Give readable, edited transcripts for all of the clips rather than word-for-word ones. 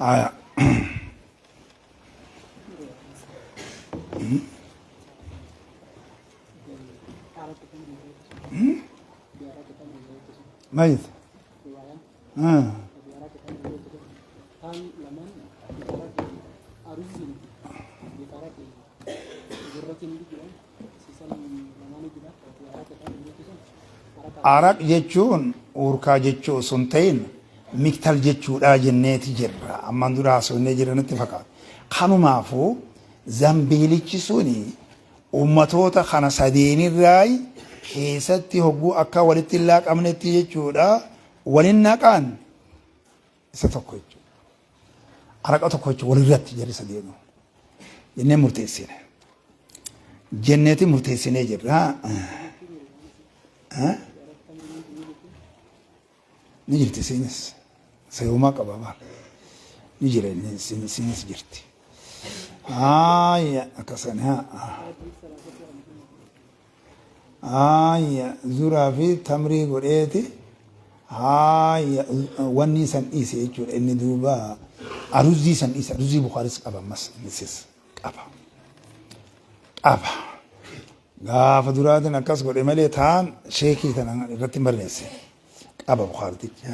Aya. Mayit. Araq jechuun uurkaa jechuu osoo hin ta'in miktal jechuudha jenneeti jirra. Ammaan dura haasofnee jirra natti fakkaata. Kanumaafuu zambiilichi suni ummatoota kana sadeenirraay keessatti hogguu akka walitti hin laaqamnetti jechuudha walin naqan isa tokko jechuudha. Araqa tokko jechuudha walirratti jarri sadeenuu jennee murteessine. Jenneeti murteessinee jirra. Ni jirti isiinis. Sayumaa qaba baal. Ni jira isiinis jirti. Haaya akkasani haa. Haaya zuraa fi tamrii godheeti haaya wanni san dhiise jechuudha inni duuba aruzii san dhiise aruzii bukaaris qaba ammas innisis qaba qaba gaafa duraatiin akkas godhe malee taan sheekii tana irratti hin barreessine qaba bukaartichi.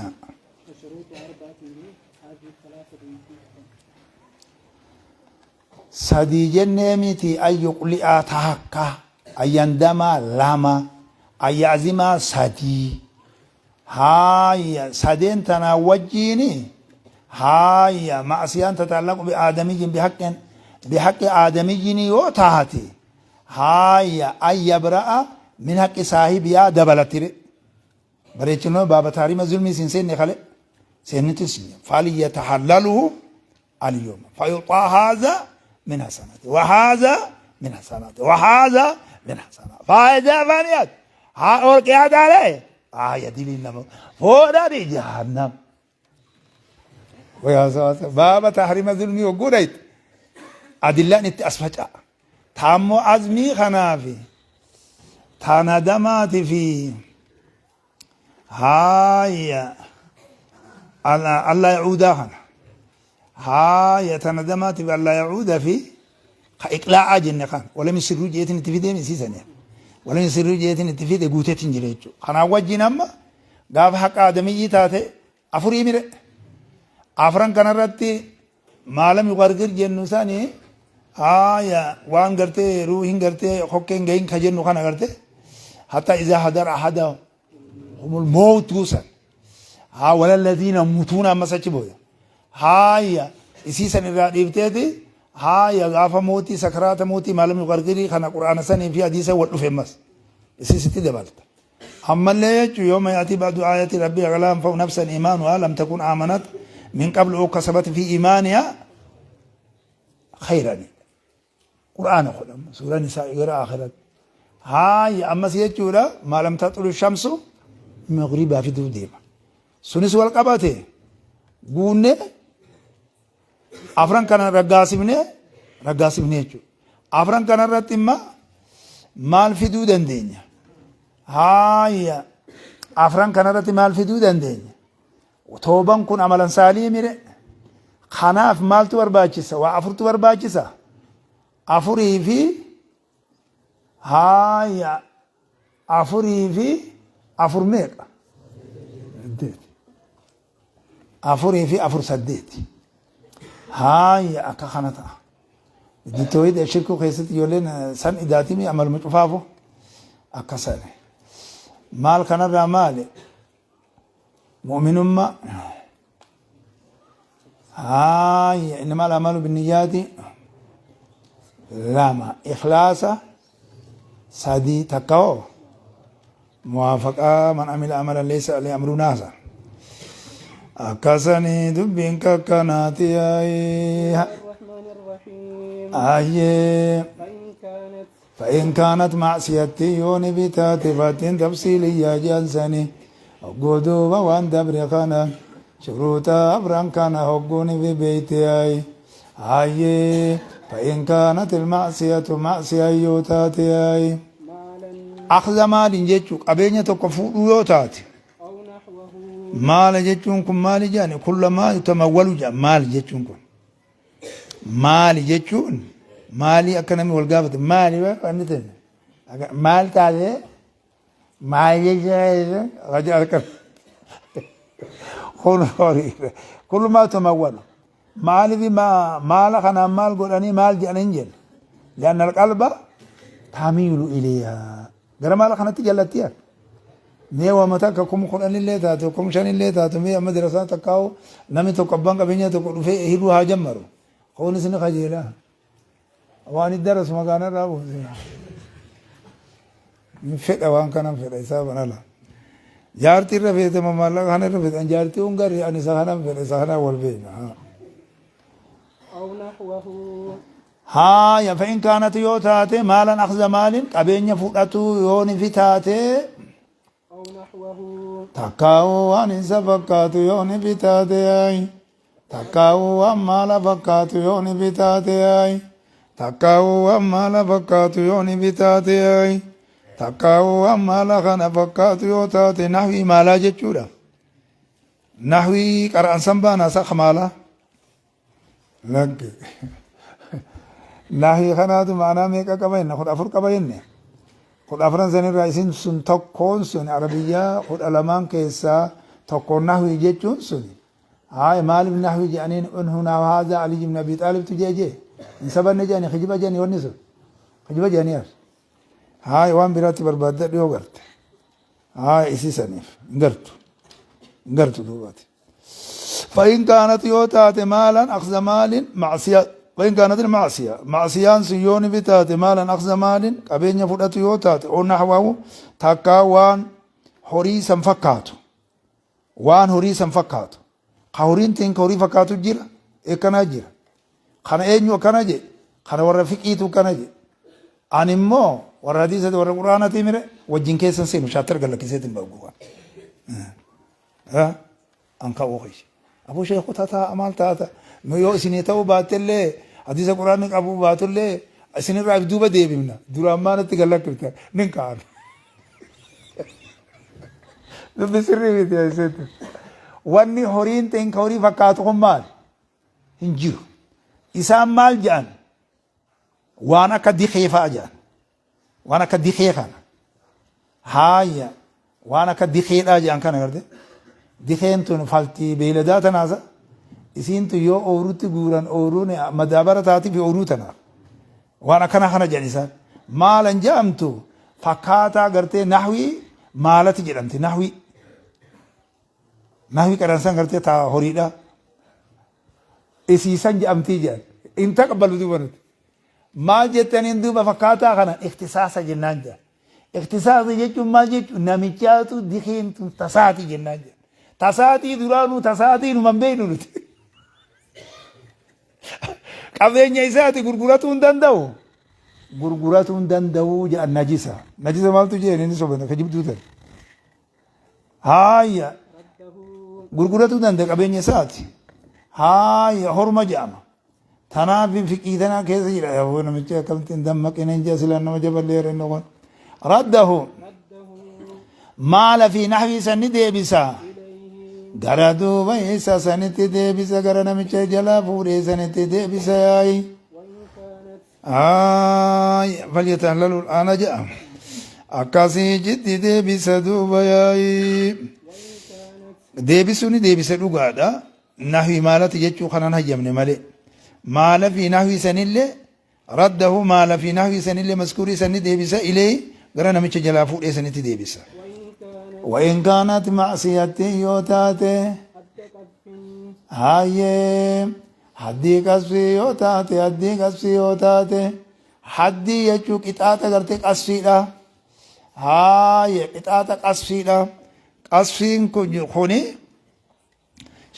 Sadii jennee miti an yuqli'aa takka, an yandamaa lama, an ya'zimaa sadii. Haaya sadeen tanaa wajjiini haaya ma'siyaan tata'allaqu bi aadamiyyin bihaqqin bihaqqi aadamiyyin yoo taate haaya an yabra'a min haqqi saahibiyaa dabalattire. Bareechinoo baaba taarima zulmii siin seenne kale seennitis falyatahallaluhu اليوم فيعطى هذا من حسناته وهذا من حسناته وهذا من حسناته فإذا فنيت ها ألقيت عليه آه يدلي إنما فورا جهنم ويا بابا تحريم الظلم وقريت أدلان أسفجأ تامو عزمي خنافي تندمات في Haaya allaa yacuudaa kana haaya tana damaatiif allaa yacuuda fi ka iqlaa'aa jenne kan walam sirruu jeetiin itti fidee misiisanii walam sirruu jeetiin itti fide guuteetiin jira jechuudha. Kanaan wajjin amma gaafa haqa aadamiyyii taate afurii mire afran kanarratti maalam yuqargir jennu sani haaya waan gartee ruuhin gartee hokkeen gahin ka jennu kana garte hatta izaa hadara ahada humul mowtuu san haa walalladhiina mutuuna ammas achi booda haaya isii san irraa dhiifteeti haaya gaafa mootii sakaraata mootii maalam yuqargirii kana qur'aana sanii fi hadiisa wal dhufe ammas isii sitti dabalta Ammallee jechuun yawma ya'tii ba'du aayati rabbika laa yanfa'u nafsan iimaanuhaa lam takun aamanat min qablu aw kasabat fi iimaanihaa khayran. Qur'aana kun amma suuraan isaa gara akhiratti. Haaya ammas jechuudha maa lam taxlu shamsu maghribaa fiduu deema. Sunis wal qabate guunnee Afran kana raggaasifnee raggaasifnee jechuudha. Afran kana irratti imma maal fiduu dandeenya? Haaya afran kana irratti maal fiduu dandeenya? Tooban kun amalan saalii mire. Kanaaf maaltu barbaachisa? Waa afurtu barbaachisa. Afurii fi Haaya afurii fi afur meeqa? Saddeet. Afurii fi afur saddeeti. Haaya akka kana ta'a. Toohida shirkuu keessatti ijoolleen san idaatimii amaluma cufaafu akka sani. Maal kanarraa maali? Mu'minummaa. Haaya innamaa al-amalu binniyaati lama ikhlaasa sadii takka hoo muwaafaqaa man amila amalan laysa alayhi amrunaa san akkasanii dubbiin kakkanaati yaa'ii الرحمن الرحيم ayyee فإن كانت فإن كانت معصيتي يوني بتاتي فاتين تفصيلية جلسني قدوبا وان دبر خنا شروطا أبران كان هقوني في بيتي أي أي فإن كانت المعصية معصية يوتاتي أي مالا أخذ مال جيتشو قبينة تكفو يوتاتي أو نحوه Maala jechuun kun maali jedhani? Kullamaa yutamawwalu jedhan. Maali jechuun kun maali jechuun maali? Akka namni wal gaafate maali wanni ta'e maal taatee maal jechuun raja harka kun horiidha. Kullumaa yutamawwalu maaliif maala kanaan maal godhanii maal jedhanii hin jenne? Lianna alqalba tamiilu ilayha, gara maala kanatti jallatti yaa. Mee wama takka 10,000llee taatu, 5,000llee taatu, mee amma dirasaa takkaa'u namni tokko, abbaan qabeenyaa tokko dhufee hidhuu haa jammaru. Kunis ni kajeela. Waan itti darasu magaanarraa buuse. Hin fedha, waan kanan fedha isaa banala. Jaartii irra feete moo maallaqa kana irra feete? Jaartii hun garri ani isa kanan fedha, isa kanaan wal beekna. أو نحوه. Haaya, fa'in kaanatu yoo taate maalan akhza maalin qabeenya fudhatu yoo ni fi taate, أو نحوه. Takkaa'uu waan isa fakkaatu yoo ni fi taate yaayi, takkaa'uu waan maala fakkaatu yoo ni fi taate yaayi, takkaa'uu waan maala fakkaatu yoo ni fi taate yaayi, takkaa'uu waan maala kana fakkaatu yoo taate, nahwii maalaa jechuudha. Nahwii qara'an san baanaa sa maalaa Lakki. Nahii kanaatu ma'anaa meeqa qaba jenne? 14 qaba jenne. 14n sanirraa isin sun tokkoon sun arabiyyaa 12n keessaa tokkoon nahwii jechuun sun. Haaya, maaliif nahwii jedhaniin? Unhunaa haazaa Ali ibn Abi Xaalibtu jee jee. Hin sabanne jedhani, kijiba jedhani, wanni sun. Kijiba jedhanii as. Haaya, waan biraatti barbaadda dhiyoo garte. Haaya, isii saniif hin gartu. Hin gartu duubaati. فإن كانت yoo taate maalan أخذ مال معصية، فإن كانت المعصية معصيان sun yoo ni bitaate maalan أخذ مال qabeenya fudhatu yoo taate, أو نحوه takkaa waan horii san fakkaatu, waan horii san fakkaatu, ka horiin tiin ka horii fakkaatu jira, akkanaa jira. Kana eenyu akkana je? Kana warra fiqiitu akkana je. Ani immoo warra hadiisati, warra quraanatii mire wajjin keessan seenu shaattar gallakkiseetiin bahu gurwaan an ka'uu keessa. Aboo sheekota ta'a maal taata? Nu yoo isinii ta'uu baattellee, hadiisa quraanni qabuu baatullee, isinirraa if duuba deebifna. Duraan maalatti gallakkifta? Nin ka'an. Dubbi sirrii miti jechuudha. Wanni horiin ta'in ka horii fakkaatu kun maal? Hin jiru. Isaan maal jedhan? Waan akka dikee fa'a jedhan. Waan akka dikee kana. Haaya, waan akka dikeedhaa jedhan kana garte. Dikeen tun faltii beeyladaa tanaasa. Isiin tun yoo ooyruutti guuran ooyruun madaabara taatii fi ooyruu tanaaf. Waan akkana kana jedhan isaan. Maalan jedhamtu fakkaataa gartee nahwii maalati jedhamti nahwii. Nahwii qaransan gartee taa horiidhaa. Isiisan jedhamtii jedhan. Hin taqabbalu duuba nuti. Maal jettaniin duuba fakkaataa kana ikhtisaasa jennaan jedhan. Ikhtisaasa jechuun maal jechuun? Namichaatu dikeen tun tasaati jennaan jedhan. Tasaatii duraanuu tasaatii numan beeknu nuti. Qabeenya isaati gurguratuu hin danda'u. Gurguratuu hin danda'u jedhan najisa. Najisa maaltu jeen? Inni soban akka jibduu ta'e. Haaya, gurguratuu danda'a, qabeenya isaati. Haaya, horma jedhama. Tanaaf fiqii tanaa keessa jira. Yaboo namichi akkamitti hin dammaqine hin jee silaa nama jaballee inni kun. Raddahu maala fi nahwii sanni deebisa. Gara duuba isa sanitti deebisa, gara namicha jalaa fuudhee sanitti deebisa yaayi. Aay, falyatahlalu al'aana jedha. Akkasii jitti deebisa duuba yaayi. Deebisuu ni deebisa dhugaadha. Nahwi maalati jechuu kanan hayyamne malee. Maala fi nahwi sanillee raddahu maala fi nahwi sanillee maskuurii sanni deebisa ilee gara namicha jalaa fuudhee sanitti deebisa. وإن كانت معصية yoo taate, hayyee, haddii qasfii yoo taate, haddii qasfii yoo taate, haddii jechuu qixaaxa gartee qasfiidha. Haayee, qixaaxa qasfiidha. Qasfiin kuni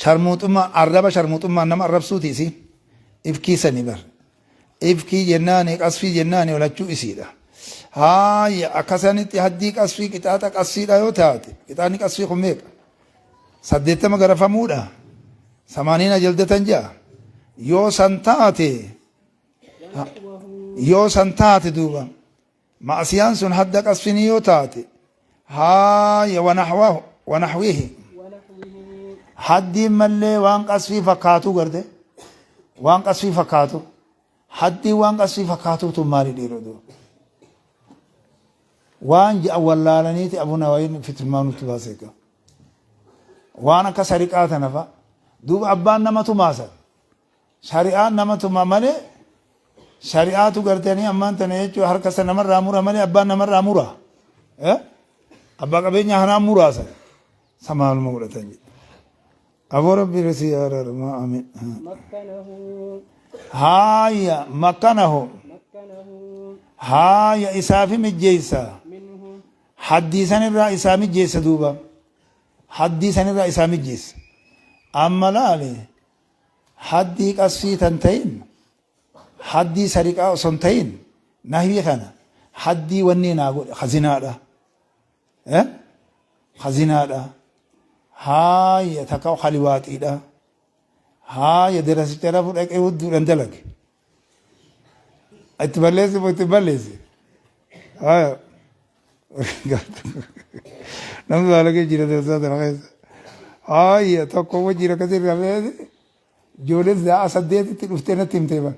sharmuuxummaa, arraba sharmuuxummaan nama arrabsuuti isi ifkii sani bar. Ifkii jennaani qasfii jennaani walachuu isiidha. Haaya, akkasanitti haddii qasfii, qixaaxa qasfiidha yoo taate, qixaanni qasfii kun meeqa? 80 garafamuudha. Samaaniina jaldatan ja'a. Yoo san taate, yoo san taate duuba ma'asiyaan sun hadda qasfinii yoo taate, haaya, wanahwahu wanahwihi. Haddiin mallee waan qasfii fakkaatu garte waan qasfii fakkaatu haddiin waan qasfii fakkaatu tun maali dhiiroo duuba waan je'an wallaalaniiti abu nawawiin fitilmaa nutti baase egaa waan akka sariqaa tana fa duuba abbaan nama tumaasan shari'aan nama tuma malee shari'aatu gartanii ammaan tana jechuun harka isa namarraa mura malee abbaan namarraa mura abbaa qabeenyaa kanaan muraasan Sa maaluma godhatan jedhe. Aboo rabbi irra si araarama amiin. Makkanahu. Haaya makkanahu. Makkanahu. Haaya isaafi mijjeessa. Minhu. Haddii sanirraa isaa mijjeessa duuba. Haddii sanirraa isaa mijjeessa. Amma laali haddii qasfii tan ta'in haddii sariqaa osoo hin ta'in nahwii kana haddii wanni naa godhe khazinaadha. Eh? Ka zinaadha. Haaya takka ka liwaaxiidha. Haaya derasicha rafu dhaqee hudduudhaan dalage. Itti balleessi moo itti hin balleessi? Haaya. Namni baalagee jira darasaa tana keessa. Haaya tokko wajjin akkasii rafee ijoolleen sa'a saddeetitti dhuftee natti himtee bara.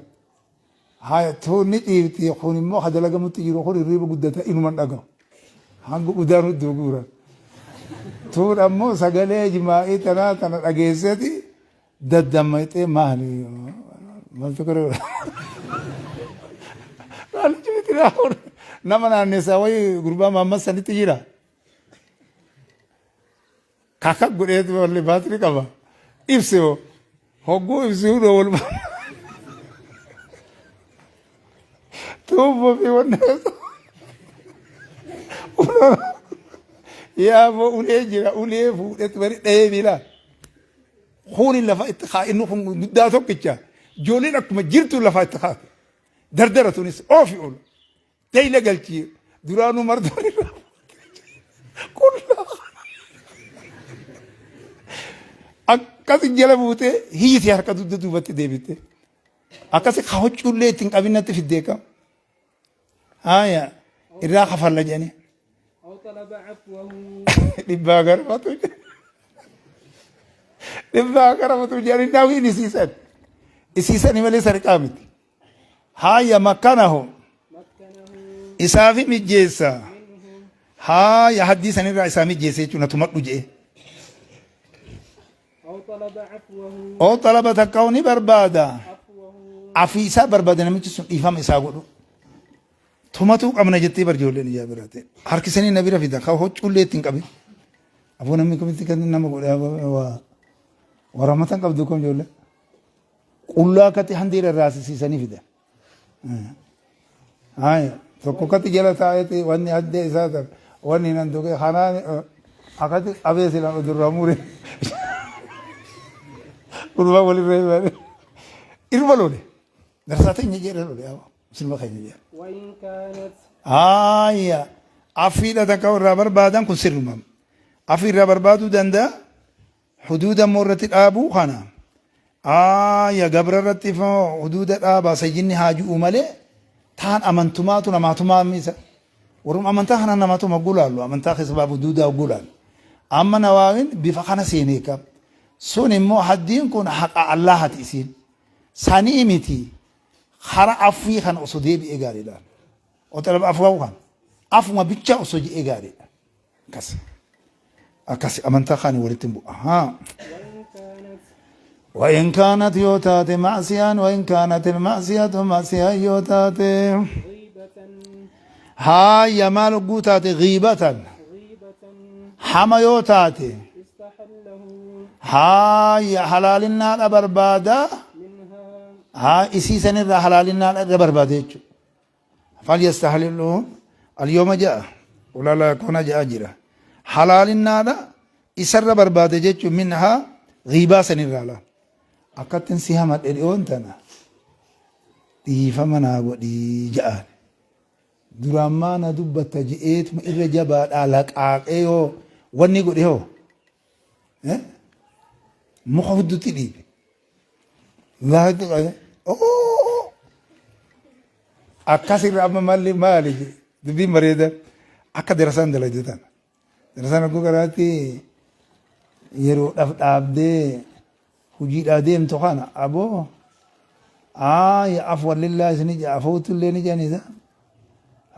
Haya tuun ni dhiifti kun immoo ka dalagamutti jiru kun hirriiba guddata inuman dhagahu. Hanga udaan hudduu guuran. Tuun ammoo sagalee jimaa'ii tanaa tana dhageesseeti daddammayxee maali maaltu gara Naannichi miti nama naannessaa wayii gurbaa Maammas sanitti jira. Kaka godheetu walli baatiri qaba. Ibsi hoo. Hogguu ibsi hundoo wal tuubboo fi wanna yaaboo ulee jira ulee fuudhetu bari dhahee miilaa. Kuni lafa itti kaa inni kun guddaa tokkicha. Ijoolleen akkuma jirtu lafa itti kaatu. Dardara tunis oofi oolu. Tayla galchii duraanuu martoon irraa qullaa akkasi jala buutee hiite harka dugda duubatti deebite akkasi ka huccuullee ittiin qabinnatti fiddee kam haaya irraa kafalla jedhanii أو طلب عفوه dhibbaa garafatu dhibbaa garafatu jedhanii daawwiin isiisan isiisanii malee sarqaa miti. Haaya makkanahu isaafi mijjeessa. Haaya haddii sanirraa isaa mijjeessa jechuun na tumadhu je'e. Oo xalaba takka ni barbaada. Afii isaa barbaada namichi sun dhiifama isaa godhu. Tumatuu qabna jettee bar ijoolleen ijaa bira ta'e. Harkisanii na bira fidan kan huccuullee ittiin qabin. Aboo namni kamitti kan nama godhe waa warahmatan qabdu kun ijoollee. Qullaa akkatti handii rarraasisiisanii fidan. Haya tokko akkatti jala taa'eeti wanni addee isaa ta'e wanni nan tuqe kanaan akkatti qabee silaan odurraa mure. Gurbaa walirra himame. Irma lole. Darsaa teenya jedhe lole. Muslima keenya jedhe. وإن كانت Haya afiidha takka irraa barbaadan kun sirruma. Afii irraa barbaaduu danda'a. Huduuda immoo irratti dhaabuu kana aaya gabra irratti immoo huduuda dhaabaa sayyidni haa ju'u malee taan amantumaatu namaa tumaa misa warrum amantaa kana namaa tuma gulaallu amantaa keessa baaf huduudaa gulaallu amma nawaawin bifa kana seenee qaba sun immoo haddiin kun haqa allaahati isiin sanii miti kara afwii kana osoo deebi'ee gaariidha oxalaba afwaa'u kana afuma bicha osoo je'ee gaariidha Akkas. Akkas amantaa kaanii walitti hin bu'a. Haa. وإن كانت وإن كانت yoo taate ma'siyaan وإن كانت المعصية ma'siyaan yoo taate غيبة haaya maal hogguu taate ghiibatan غيبة hama yoo taate استحله haaya halaalinnaadha barbaada منها haa isii sanirraa halaalinnaadha irra barbaada jechuudha. Falyastahlilhu alyawma ja'a ulala kuna ja'a jira halaalinnaadha isarra barbaade jechuun minhaa ghiibaa sanirraa laa akkattin si hamadhe dhiyoon tana dhiifama naa godhii ja'aan duraan maa na dubbatta je'eetuma irra jabaadhaa laqaaqee yoo wanni godhe hoo muka huddutti dhiibe Laatu qabe. Oo! Akkasirra amma malli maali dubbiin bareedan akka darasaan dalagde tana. Darasaan akkuu karaatti Yeroodhaaf dhaabdee hujiidhaa deemtu kana aboo aaya afwan lillaahi isini jedha afawtu illee ni jedhan isa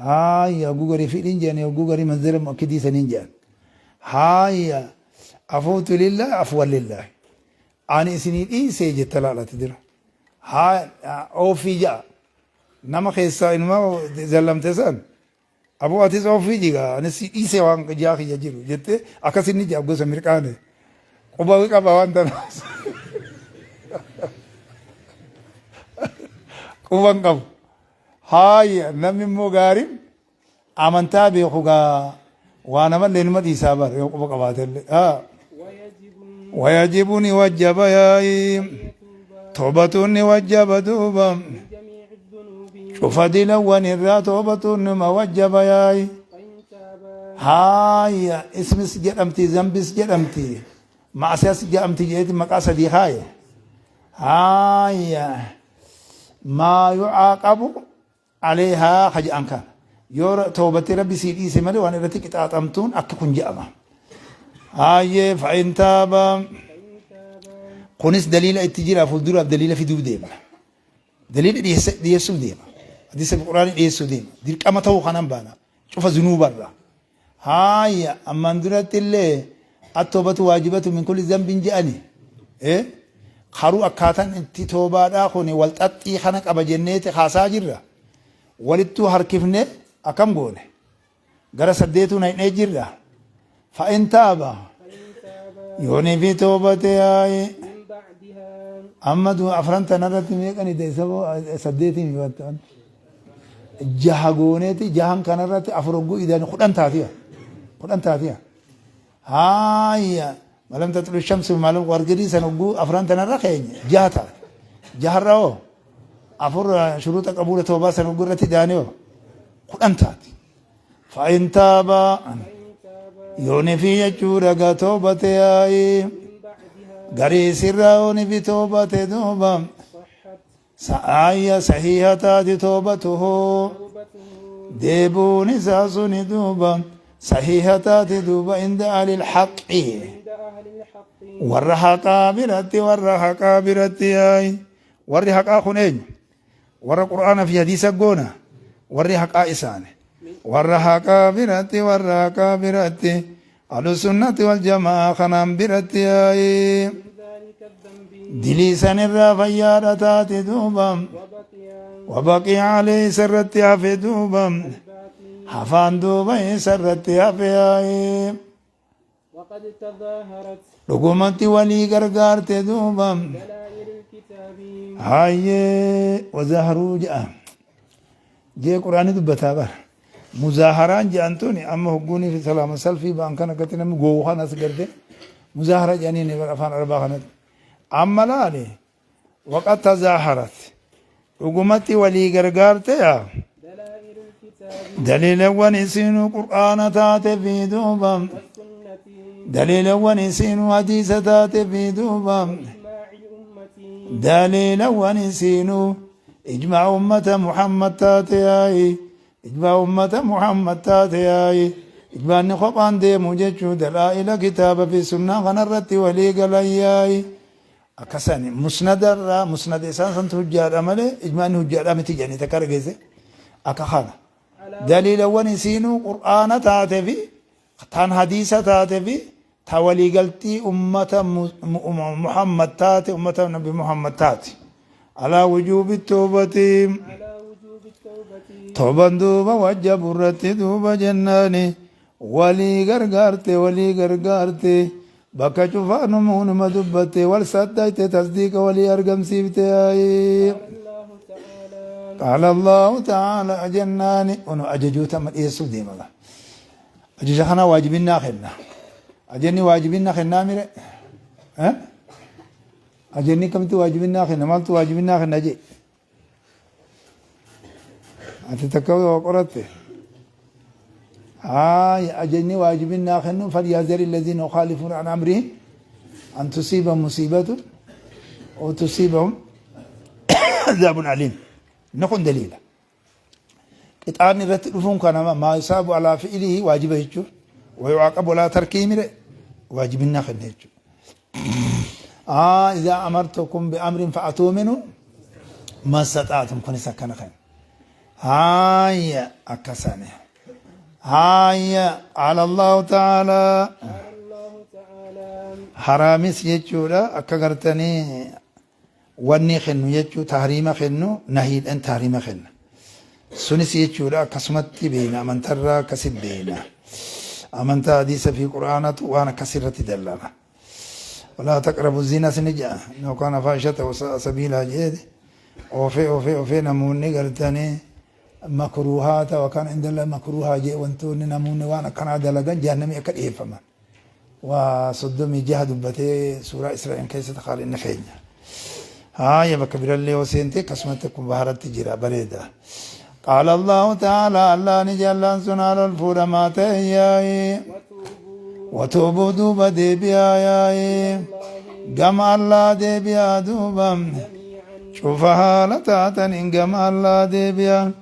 haaya hogguu garii fi'liin jedhani hogguu garii manzila mu'akkidii saniin jedhan haaya afawtu lillaahi afwan lillaahi ani isinii dhiisee jetta laalati dura haa oofii ja'a nama keessaa inuma zallamte san Aboo atis ofii jiga anis si dhiisee waan ijaa kiyya jiru jettee akkas inni ja'a gosa mirqaane quba qaba waan tana quba hin qabu. Haaya namni immoo gaariin amantaa beeku gaa waa namallee numa dhiisaa bara yoo quba qabaatellee. ويجب Wayajibu ni wajjaba yaayi أن يتوب toobatuun ni wajjaba duuba. من جميع الذنوب Cufa dilawwan irraa toobatuun numa wajjaba yaayi. فإن تاب Haaya ismis jedhamti zambis jedhamti macsiyaas jedhamti jeeti maqaa sadii haaye. Haaya maa yucaaqabu aleehaa ka jedhan kana yoo toobattee rabbi sii dhiise malee waan irratti qixaaxamtuun akka kun jedhama. Haayee fa'in taaba فإن تاب kunis daliila itti jira fuulduraaf daliila fiduuf deema. Daliila dhiyeessuuf deema. Hadiisa fi quraanii dhiyeessuuf deema. Dirqama ta'uu kanan baana. Cufa zunuubarra. Haaya ammaan duratti illee attoobatu waajibatu min kulli zambin je'ani. Karuu akkaataan itti toobaadhaa kun wal xaxxii kana qaba jenneeti haasaa jirra. Walittuu harkifne akkam goone. Gara saddeetuu naqnee jirra. Fa'in taaba فإن تاب yoonii fi toobate yaa'i. من بعدها Amma du afran tanarratti meeqani ta'e saddeetiin yoo ta'an. Jaha gooneeti jahan kanarratti afur hogguu idaan 10 taatiya. 10 taatiya. Haaya malam taxlu shamsu malam wargirii san hogguu afran tanarra keenya jaha taate. Jaharra hoo afur shuruuxa qabuula toobaa san hogguu irratti daane hoo 10 taati. Fa'in taaba فإن تاب yooni fi jechuudha gaa toobate yaa'i. من بعدها Garii sirraa yooni fi toobate duuba. صحت Sa'aayya sahiha taati toobatuhu. توبته Deebuun isaa suni duuba sahiha taati duuba inda ahlil haqqi. عند أهل الحق Warra haqaa biratti warra haqaa biratti yaa'i. Warri haqaa kun eenyu? Warra qur'aana fi hadiisa goona. Warri haqaa isaani. Warra haqaa biratti warra haqaa biratti ahlu sunnati wal jamaa kanaan biratti yaa'i. من ذلك الذنب Dilii sanirraa fayyaadha taati duuba. وبقي Wabaqii alee isarratti hafe duuba. الباقي Hafaan duuba isarratti hafe yaa'i. وقد تظاهرت Dhugumatti walii gargaarte duuba. دلائل الكتاب Hayyee wazaharuu jedha. Jee quraanii dubbataa bara. Muzaaharaan jedhan tuni amma hogguunii fi salaama salfii ba'an kana akkatti namni goowu kanas garte muzaahara jedhanii bara afaan arabaa kanatti. Amma laali waqad tazaaharat dhugumatti walii gargaarte yaa دلائل الكتاب daliilawwan isinuu qur'aana taate fi duuba والسنة daliilawwan isinuu hadiisa taate fi duuba إجماع الأمة daliilawwan isinuu ijmaa ummata Muhammad taate yaa'i ijmaa ummata Muhammad taate yaa'i ijmaanni kophaan deemu jechuu dalaa'ila kitaaba fi sunnaa kanarratti walii galan yaa'i akkasani musnadarraa musnada isaan santu hujjaadha malee ijmaanni hujjaadha miti jedhanii takka dhageesse akka kana على daliilawwan isinuu qur'aana taate fi tan hadiisa taate fi ta waliigaltii ummata Muhammad taate ummata nabi Muhammad taate alaa wujuubi toobati على وجوب التوبة tooban duuba wajjabu irratti duuba jennaani walii gargaarte walii gargaarte bakka cufaanumuunuma dubbatte wal saddayte tasdiiqa walii argamsiifte yaa'i. قال الله تعالى قال الله تعالى جناني ونو أججوتا من إيسو ديما أجج خنا واجبنا خنا أجني واجبنا خنا مير ها أجني كم تو واجبنا خنا ما تو واجبنا خنا جي أتتكوى وقرأت هاي أجني واجبنا خنا فليحذر الذين يخالفون عن أمره أن تصيبهم مصيبة أو تصيبهم عذاب أليم نكون دليلا Qixaanni irratti dhufuun kana maa yusaabu alaa fi'ilihi waajiba jechuun wayu'aaqabu alaa tarkihi mire waajibinnaa kenna jechuudha. Idaa amartukum bi'amrin fa'atuu minhu mastaxaatum kunis akkana kan. Haaya akkasani. Haaya qaala Allahu ta'ala. قال الله تعالى Haraamis jechuudha akka gartanii wanni kennu jechuu tahriima kennu nahiidhaan tahriima kenna. Sunis jechuudha akkasumatti beeyna amantarraa akkasi beeyna. Amantaa hadiisa fi quraanatu waan akkasirratti dallala. Walaa taqrabu zinas ni jedha yookaan faahishata wasa'a sabiilaa jedhe oofee oofee oofee namoonni gartanii makruuhaata yookaan indala makruuhaa jee wantoonni namoonni waan akkanaa dalagan jahannamii akka dhiyeeffaman. Waa 36 dubbatee suuraa Israa'el keessatti haala keenya. Haaya bakka birallee yoo seente akkasumatti akkuma baharatti jira bareeda. Qaala Allahu ta'ala Allah ni jaallaan sun haala ol fuudhamaa ta'e yaa'ee. وتوبوا Watuubuu duuba deebi'aa yaa'ee. الله Gama Allah deebi'aa duuba. جميعا Cufa haala taataniin gama Allah deebi'aa.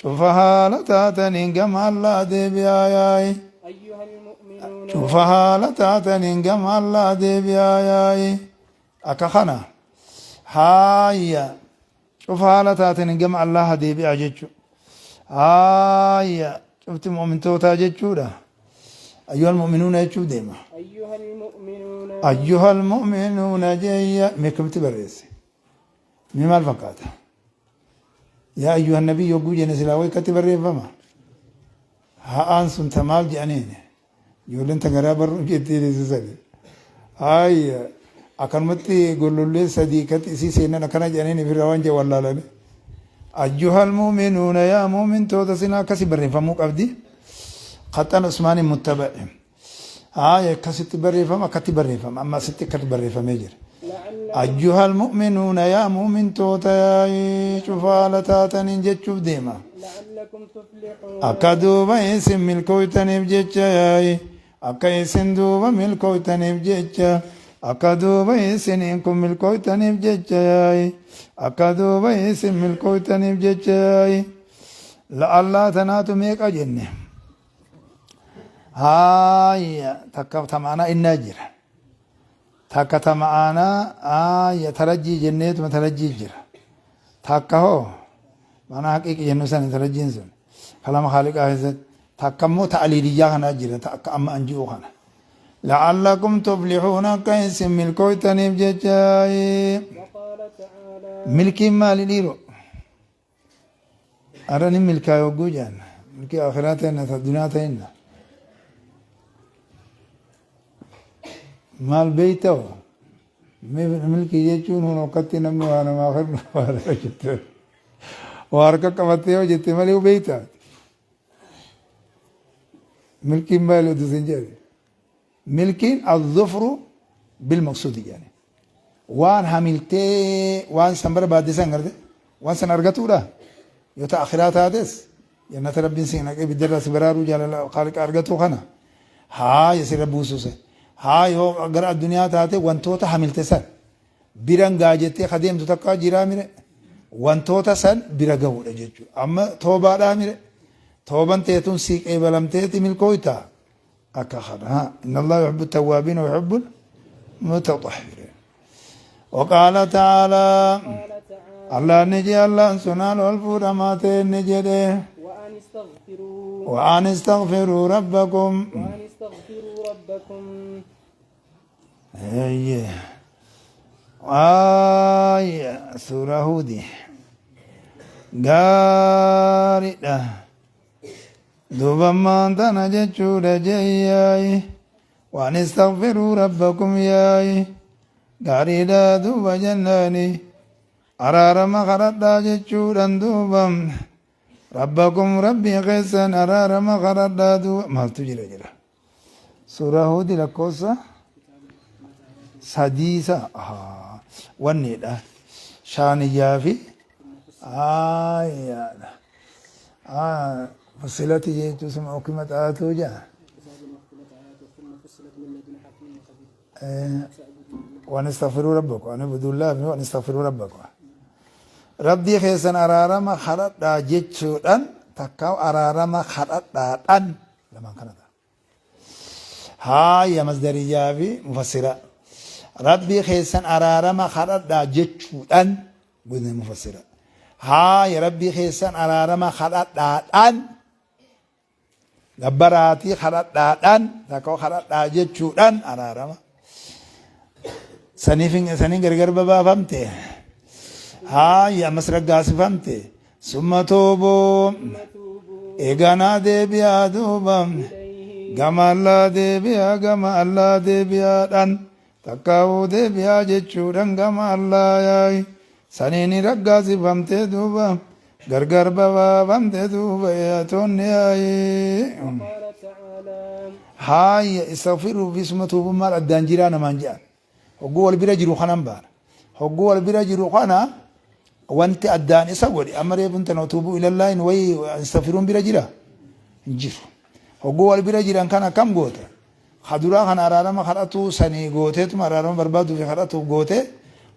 Cufa haala taataniin gama Allah deebi'aa yaa'ee. أيها المؤمنون Cufa haala taataniin gama Allah deebi'aa yaa'ee. Akka kana haaya cufa haala taataniin gama Allah deebi'aa jechuudha. Haaya cufti mu'mintootaa jechuudha. Ayyuhal mu'minuuna jechuuf deema. أيها المؤمنون Ayyuhal mu'minuuna jeeyya meekamti barreesse. Mee maal fakkaata? Yaa ayyuhan nabii yogguu jenne silaa waykatti barreeffama. Ha'aan sun ta maal jedhaniin? Ijoolleen ta garaa barruu jettee deessisani. Haaya akkanumatti gollollee sadii katti isii seenan akkana jedhaniin ifirraa waan jedhu wallaalani. Ayyuhal mu'minuuna yaa mu'mintoota sinaa akkasi barreeffamuu qabdi. Qaxxan Usmaaniin muttaba'e. Haaya akkasitti barreeffama akkatti barreeffama amma asitti akkatti barreeffamee jira. لعل Ayyuhal mu'minuuna yaa mu'mintoota yaa'ii cufaala taataniin jechuuf deema. لعلكم تفلحون Akka duuba isin milkooytaniif jecha yaa'i. Akka isin duuba milkooytaniif jecha. Akka duuba isiniin kun milkooytaniif jecha yaa'i. Akka duuba isin milkooytaniif jecha yaa'i. La'allaa tanaatu meeqa jenne. Haaya takka tamaanaa innaa jira. Takka tamaanaa haaya tarajjii jenneetuma tarajjii jira. Takka hoo mana haqiiqi jennu sana tarajjiin sun kalama haaliqaa keessatti takka immoo ta'aliiliyyaa kanaa jira ta akka amma an ji'u kana. La'allakum tuflixuun akka isin milkooytaniif jecha وقال تعالى milkiin maali dhiiroo? Arra ni milkaa yogguu jedhan milkii akhiraa ta'inna ta dunyaa ta'inna. Maal beeyta hoo? Milkii jechuun hun akkatti namni waa namaa kennu waa harka jette. Waa harka qabattee yoo jette malee beeyta. Milkiin maali oduu sin jedhe? Milkiin azzufru bilmaqsuudi jedhani. Waan hamiltee waan san barbaadde san garte waan san argatuudha. Yoo ta akhiraa taates jannata rabbiin si naqee ibiddarraa si baraaruu jaalala khaaliqa argatu kana. Haa sirra buususe. Haa yoo gara addunyaa taate wantoota hamilte san biran gaa jettee ka deemtu takka jiraa mire wantoota san bira gahuudha jechuudha. Amma toobaadhaa mire tooban teetun sii qeebalamteeti milkooytaa akka kana. Inna Allah yuhibbu tawwaabiin wa yuhibbu mutatahhiriin. وقال تعالى قال تعالى الله نجي الله سنان والفور ما نجده وأن استغفروا وأن استغفروا ربكم وأن استغفروا ربكم أيه آية سورة هودي gaariidha. Duuba ammaan tana jechuudha jeeyyaay. Waan istaghfiruu rabbakum yaay. Gaariidha duuba jennaani. Araarama kadhadhaa jechuudhaan duuba. Rabbakum rabbii keessan araarama kadhadhaa duuba. Maaltu jira jira. Suuraa Huudi lakkoofsa sadiisa. Wanniidha. Shaaniyyaa fi Ayyaadha. Fusilati jechuun suma ukimat aatuu jaa. Waan istaghfiruu rabbakum ani budullaa fi waan istaghfiruu rabbakum. Rabbii keessan araarama kadhadhaa jechuudhaan takka araarama kadhadhaadhaan lamaan kana ta'a. Haaya masdariyyaa fi mufassira. Rabbii keessan araarama kadhadhaa jechuudhaan godina mufassira. Haaya Rabbii keessan araarama kadhadhaadhaan gabbaraatii kadhadhaadhaan takka kadhadhaa jechuudhaan araarama. Saniif saniin gargar babaafamte. Haaya ammas raggaasifamte. Summa tuubuu eeganaa deebi'aa duuba gama Allaa deebi'aa gama Allaa deebi'aadhaan takkaa'uu deebi'aa jechuudhaan gama Allaa yaa'i saniin raggaasifamtee duuba gargar babaafamte duuba eeyatoonni yaa'i. وقال تعالى Haaya istaghfiruu fi summa tuubuu maal addaan jiraa namaan jedhan. Hogguu wal bira jiru kanan baana. Hogguu wal bira jiru kana wanti addaan isa godhe amma reefun tana tuubuu ilallaahin wayi istaghfiruun bira jira hin jiru. Hogguu wal bira jiran kana akkam goota? Ka duraa kana araarama kadhatuu sanii gooteetuma araarama barbaaduu fi kadhatuuf gootee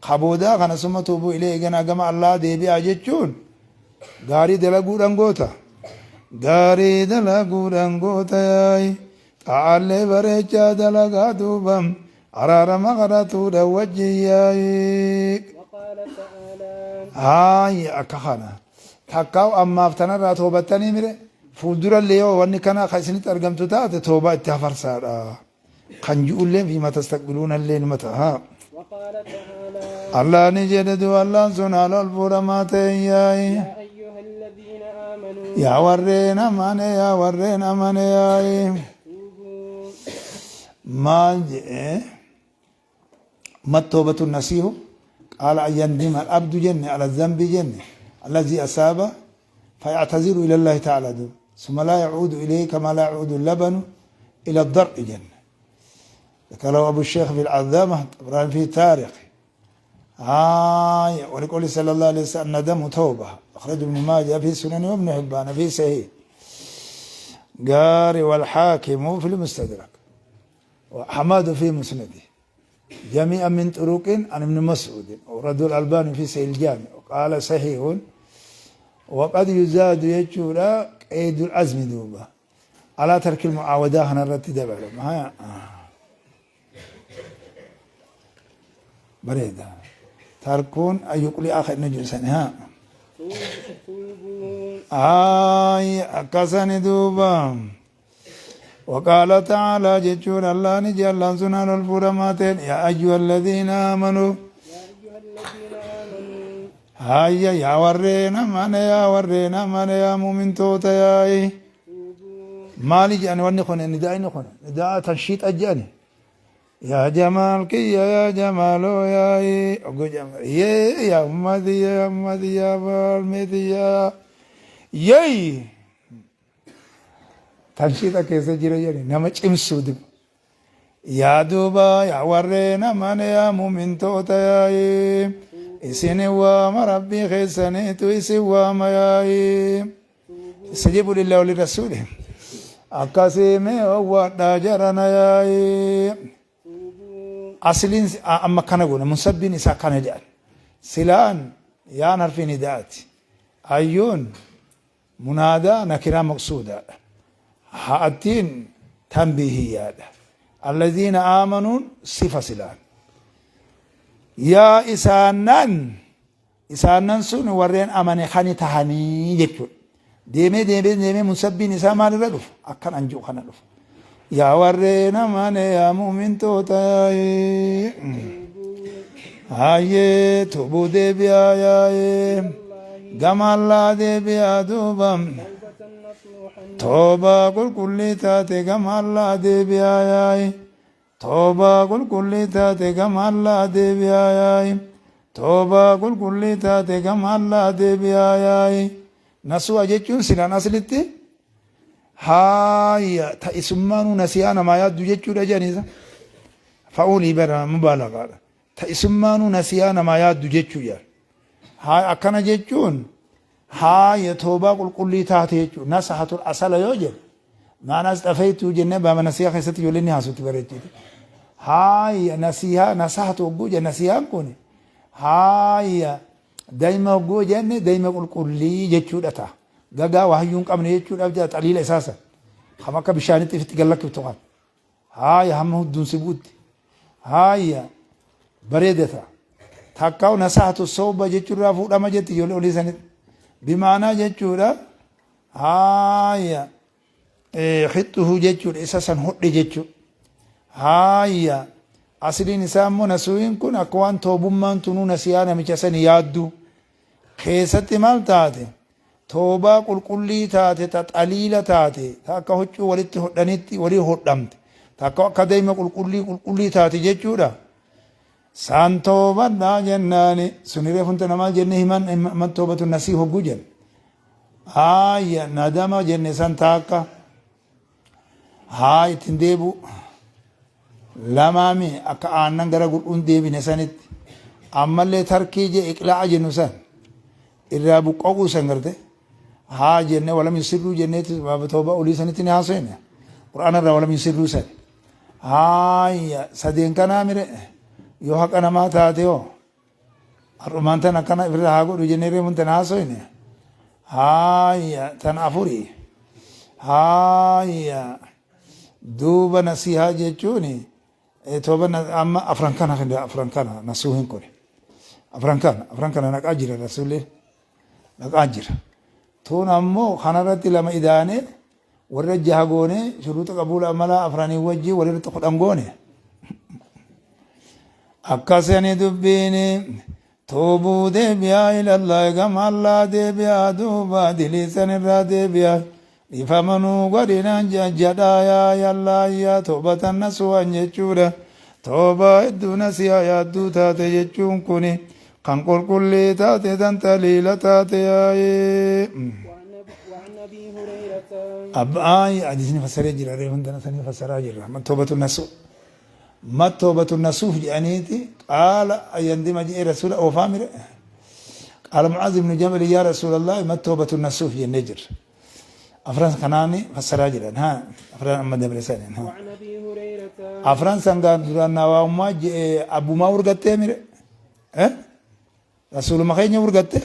ka boodaa kana summa tuubuu ilee eeganaa gama Allaa deebi'aa jechuun gaarii dalaguudhaan goota. Gaarii dalaguudhaan goota yaa'i. Xaa'aallee bareechaa dalagaa duuba araarama kadhatuudha wajjin yaa'i. وقال تعالى Haaya akka kana. Takkaa ammaaf tanarraa toobattanii mire fuuldurallee yoo wanni kana kan isinitti argamtu taate toobaa itti hafarsaadha. Kan ji'ullee fi matastaqbiluuna illee numa ta'a. وقال تعالى Allah ni jedhe du'a Allaan sun haala ol fuudhamaa ta'e yaa'i. يا أيها الذين آمنوا Yaa warreen amane yaa warreen amane yaa'i. توبوا Maal jedhe ما التوبة النصيح قال أن يندم العبد جنة على الذنب جنة الذي أصاب فيعتذر إلى الله تعالى دون ثم لا يعود إليه كما لا يعود اللبن إلى الضرع جنة. ذكره أبو الشيخ في العظامة طبراني في تاريخ. آه ولقول صلى الله عليه وسلم الندم توبة أخرج ابن ماجه في سنن وابن حبان في صحيح قاري والحاكم في المستدرك وحماد في مسنده جميعا من طرق عن ابن مسعود ورد الألباني في سيل الجامع وقال صحيح وقد يزاد يجورا قيد العزم دوبا على ترك المعاودة هنا الرتدبر ما بريدة تركون أن يقلي آخر نجوسا ها توبوا آي أكسني دوبا وقال تعالى جتشور الله نجي الله سنان الفرماتين يا أيها الذين آمنوا يا أيها الذين آمنوا هيا يا ورينا من يا ورينا من يا مؤمن توتا يا توبوا مالي جاني وني خون نداء خون نداء تنشيط أجاني يا جمال كي يا جمالو يا أقول جمال يا يا أمتي يا أمتي يا بالمتي يا يي تنشيط كيسة جرا جاني نما إمسو دب يا دوبا يا ورينا من يا مؤمن توتا يا إسني وما ربي خيسني تو إسي وما يا استجيبوا لله ولرسوله أكاسي هو جرنا يا توبوا أصلين أما كان قولنا منسبين إسا كان جان سلان يا نهر في نداءات أيون منادى نكرة مقصودة هاتين تنبيهيات الذين آمنوا صفة سلان يا إسانان إسانان سن ورين أماني خاني تهاني يجون ديمي ديمي ديمي منسبين إسا مال رلف أكن أنجو خانا رلف يا ورين أماني يا مؤمن توتا Hayyee tuubuu deebi'aa yaa'ee gama Allaa deebi'aa duuba توبة نصوحا toobaa qulqullii taate gama Allaa deebi'aa yaa'e toobaa qulqullii taate gama Allaa deebi'aa yaa'e toobaa qulqullii taate gama Allaa deebi'aa yaa'e nasu'a jechuun silaan aslitti haaya ta'isummaanuu nasiyaa namaa yaaddu jechuudha jedhaniisa fa'uulii bara mubaalagaadha ta'isummaanuu nasiyaa namaa yaaddu jechuu jedhan haa akkana jechuun haaya toobaa qulqullii taate jechuudha nasahatul asala yoo jedhu maanaas xafeetu jennee baama nasiyaa keessatti ijoolleen ni haasutti bareechite haaya nasiyaa nasahatu hogguu jedhe nasiyaan kun haaya daa'ima hogguu jenne daa'ima qulqullii jechuudha ta'a gagaa waa hayyuu hin qabne jechuudhaaf jedha xaliila isaa san kam akka bishaanitti ifitti gallakkiftu kan haaya hamma hudduun si buutti haaya Bareeda ta'a. Takkaa nasahatu sawba jechuurraa fuudhama jetti ijoollee olii sanitti. Bimaanaa jechuudha haaya xixxuhu jechuudha isa san hodhe jechuudha. Haaya asliin isaa immoo nasuuhin kun akka waan toobummaan tunuu nasiyaa namicha sani yaaddu keessatti maal taate Toowbaa qulqullii taate ta xaliila taate ta akka huccuu walitti hodhanitti walii hodhamte ta akka akka dayma qulqullii qulqullii taate jechuudha. Saan toobadhaa jennaani suni reefun tana maal jenne himan himan toobatu nasii hogguu jenne. Aayya nadama jenne san taakka haa ittiin deebu lamaami akka aannan gara gudhuun deebine sanitti ammallee tarkii je iqlaa'a jennu san irraa buqqa'uu san garte haa jenne walam yusirruu jenneeti baaba tooba olii sanitti ni haasofne qur'aana irraa walam yusirruu san haaya sadeen kanaa mire yoo haqa namaa taate hoo har'umaan tan akkana ifirra haa godhu jennee reemuun tan haasofne haaya tan afurii haaya duuba nasihaa jechuuni Tooba amma afran kana afran kana nasuuhin kun afran kana afran kana naqaa jira rasuulli naqaa jira. Tuun ammoo kanarratti lama idaane warra jaha goone shuruuxa qabuula amalaa afranii wajjin walirratti 10 goone. Akkasani dubbiini Tuubuu deebi'aa ilallaahi gama Allaa deebi'aa duuba dilii san irraa deebi'aa dhiifama nuu godhi naan jedhaa yaa yallaa yaa toobatan nasuhan jechuudha. Toobaa hedduu nasiha yaadduu taate jechuun kuni kan qulqullii taate tan xaliila taate yaa'ee. وعن أبي هريرة Abbaa hadiisni fassaree jira reefun tana sanii fassaraa jirra. Toobatu nasu. Ma tawbatu nasuh jedhaniiti qaala ayyandima jedhee rasuula oofaa mire qaala Mucaaz ibnu Jabal yaa rasuulallahi ma tawbatu nasuh jennee jirra. Afran kanaani fassaraa jiran ha afran amma dabre saniin ha. وعن أبي هريرة Afran sangaan duraan nawaa'ummaa je'e abbumaa urgattee mire eh rasuuluma keenya urgatte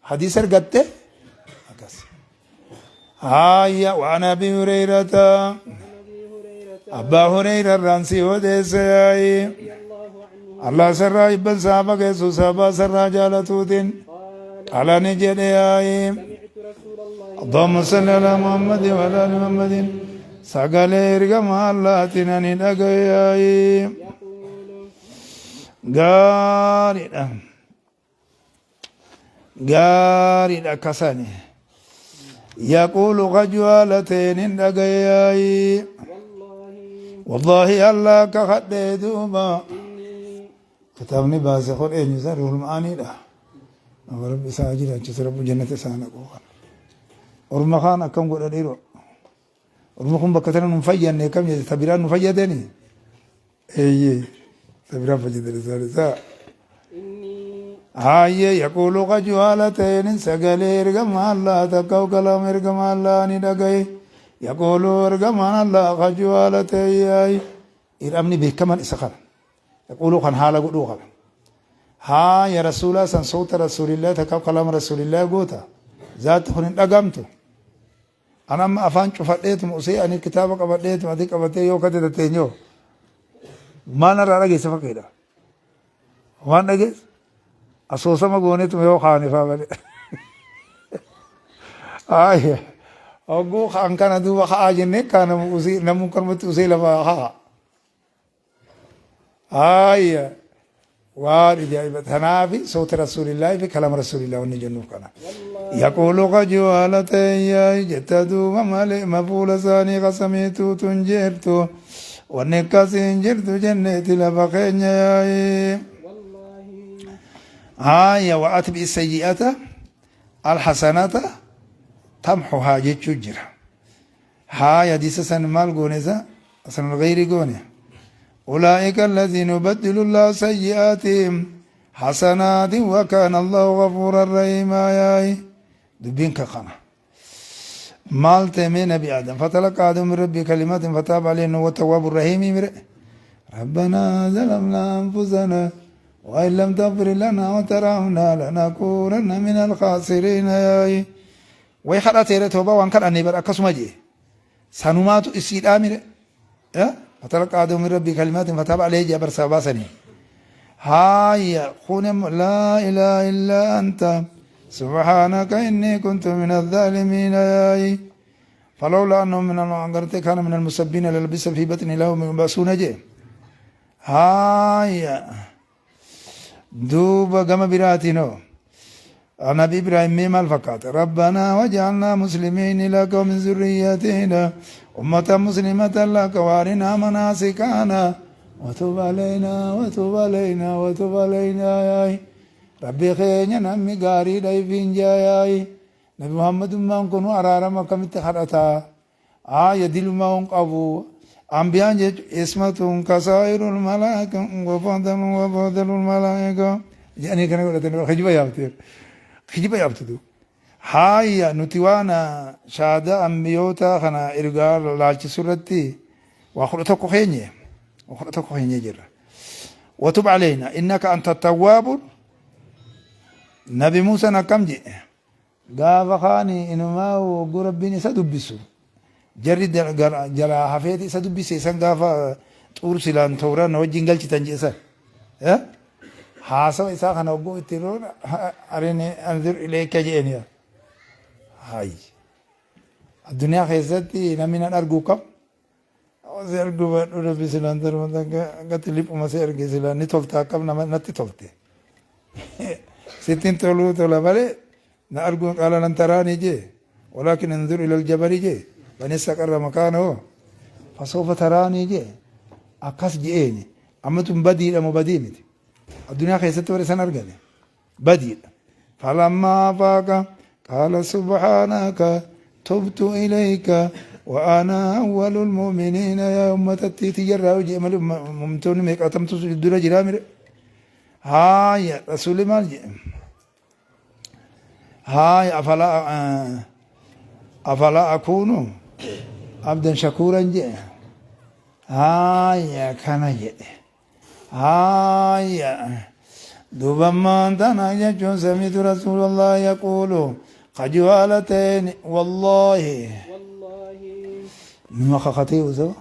hadiisa argatte akkas. Haaya waan Abi Hurayrata Abbaa Hureyra irraan si odeessa yaa'i Allah sarraa ibban saaba geessu saabaa sarraa jaalatuutiin qaala ni jedhe yaa'i Allahumma salli ala Muhammad wa ala ali Muhammadin sagalee ergama Allahaatiin ani dhagaye yaa'i gaariidha. Gaariidha akkasani. Yaquulu qajuwaala ta'een hin dhagayaayi. Wallaahi Allah akka kadhee duuba. Kitaabni baase kun eenyu isaa ruhul ma'aaniidha. Nama rabbi isaa jiraachise rabbi jannata isaa naqu kana. Orma kaan akkam godha dhiiroo. Orma kun bakka tana nun fayyanne kam jedhe ta biraan nu fayyadani. Eeyyee ta biraan fayyadan isaan isaa. Haayye yaquulu qaju haala ta'een sagalee ergama Allah takka kalaama ergama Allah ni dhagaye. Yaquulu ergamaan Allah qaju haala ta'e yaayi. Iramni beekaman isa kana. Yaquulu kan haala godhuu kana. Haa ya rasuulaa san sawta rasuulillah takka kalaama rasuulillah goota. Zaatti kun hin dhagamtu. An amma afaan cufadheetuma usee ani kitaaba qabadheetuma ati qabatee yoo kate tatteenyoo maal narraa dhageessa fakkeedha. Waan dhageessa asoosama gooneetuma yoo kaane faa malee. Aayya hogguu kaan kana duuba ka'aa jennee kaa namu usee namuu kanumatti usee lafa ka'a. Aayya waan ajaa'iba tanaafi sawta rasuulillaahi fi kalaama rasuulillaahi wanni jennuuf kana. Yaquulu qajuu haala ta'e jetta duuba malee mafuula isaanii qasamiituutu hin jirtu. Wanni akkasii hin jirtu jenneeti lafa keenya yaa'ee. Aayya wa'atbi sayyi'ata alhasanata tamhuhaa jechuu jira. Haay hadiisa san maal goone isa hasanul ghayri goone ulaa'ika alladhiina yubaddilu llahu sayyi'aatihim hasanaatin wa kaana allahu ghafuuran rahiimaa yaay dubbiin ka kana maal ta'e mee nabi aadam fatalaqa aadamu min rabbii kalimaatin fataaba alayhi innahu huwa tawwaabu rahiimi mire rabbanaa zalamnaa anfusanaa وإن لم تغفر لنا وترحمنا لنكونن من الخاسرين يا Way kadhateere toobaa waan kadhannee bar akkasuma jee sanumaatu isiidhaa mire fatalaqa aadamu min rabbii kalimaatin fataaba alayhi jee bar sababaa sanii Haaya kun immoo laa ilaaha illaa anta subhaanaka innii kuntu min azzaalimiina yaayi. Falawlaa annahu min al-gartee kaana min al-musabbiina lalabisa fi batni ila yawmi yub'asuuna jee. Haaya duuba gama biraatiin hoo Nabi Ibraahim mee maal fakkaata? Rabbanaa waj'alnaa muslimiini laka wa min zurriyyatina ummatan muslimatan laka wa arinaa manaasikana wa tub alaynaa wa tub alaynaa wa tub alaynaa yaayi. Rabbi keenya namni gaariidha ifiin jaa yaayi. Nabi Muhammadummaan kun araarama akkamitti kadhataa? Aaya dilumaa hin qabu. Ambiyaan jechuun ismatun kasaa'irul malaa'ika wafadalun wafadalul malaa'ika jedhanii kana godhatanii kijiba yaabteera. Kijiba yaabtu duuba. Haaya nuti waan shahaadaa ambiyootaa kana ergaa laalchisu irratti waa 11 keenye. Waa 11 keenye jirra. Watub aleyna innaka anta tawwaabu. Nabi Muusaan akkam jedhe? Gaafa kaani inumaa hogguu Rabbiin isa dubbisu jarri jalaa hafeeti isa dubbise isan gaafa xuur silaan towraa na wajjin galchitan jedhe san. Haasawa isaa kana hogguu itti roon arini anzur ilayka jedheen yaa. Hay. Addunyaa keessatti namni nan arguu kam? Si arguu baadhu Rabbi silaan darba takka akkatti liphuma si arge silaan ni tolta akkam nama natti tolte. Sittiin toluu tola malee na arguun qaala lan taraanii jee walaakin inzur ilal jabali jee fan istaqarra makaanahu fasawfa taraanii jee akkas je'eeni amma tun badiidha moo badii miti addunyaa keessatti warri san argate badiidha. Falammaa afaaqa qaala subhaanaka tubtu ilayka wa ana awwalul mu'miniina yaa ummatattii tiyyarraa hojii malee mu'mintoonni meeqaatamtu dura jiraa mire. Haaya rasuulli maal jedhe? Haaya afalaa afalaa akuunu abdan shakuuran jedhe. Haaya kana jedhe. Haaya duuba ammaan tana jechuun samitu rasuulallah yaquulu qajuhaalateen wallaahi Wallaahi. Numa kakatee osoo